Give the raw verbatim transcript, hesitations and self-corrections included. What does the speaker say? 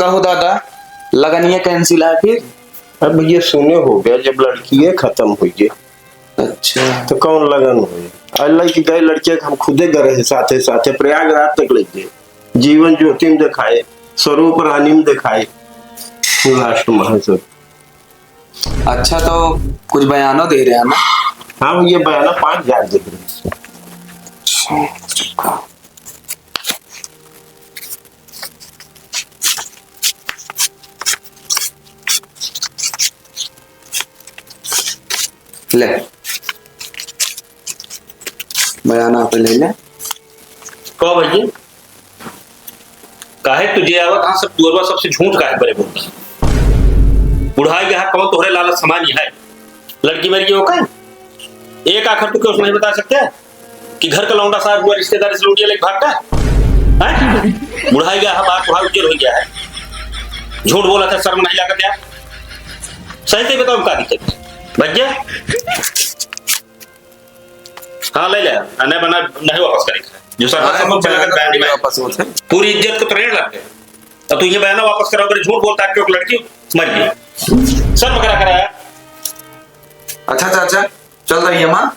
कहो दादा, लगनिया cancel है फिर? अब ये सुने हो गया, जब लड़किए खतम होइ गए, अच्छा। तो कौन लगन होई? अल्लाह की गए लड़के के हम खुदे गए रहे, साथे साथे प्रयागराज तक ले गए, जीवन ज्योति में दिखाए, स्वरूप रानी में दिखाए, last में है सब। अच्छा, तो कुछ बयानो दे रहे हैं ना? हाँ, ये बयाना पाँच हजार दे रहे हैं। ले, बयाना पे ले ले। कहो भैया, काहे तुझे आवत हाँ सब दुअरवा सबसे झूठ काहे बरे बोलता? बुढ़ाई गया कौन तोहरे लालच समान ही है? लड़की मर गई हो का? एक आखर तू क्यों नहीं बता सकते कि घर का लौंडा साहब हुआ रिश्तेदार से लौंडिया लेके भागता है? हैं? बुढ़ाई गया है, बाप बुढ़ा उज्जर हो गया है, झूठ बोला था, शर्म नहीं लागत यार। सही से बताओ का दिक्कत है? भैया, हाँ, ले ले, आ, नहीं बना, नहीं वापस करेगा। जो सरकार हाँ, सब चला कर बयान वापस होते हैं। पूरी इज्जत को तो रेड़ लग गए। अब तू ये बयाना वापस करा, बड़े झूठ बोलता है, क्यों लड़की मर गई? सर पकड़ा करा है। अच्छा, अच्छा, अच्छा, चल रही है माँ।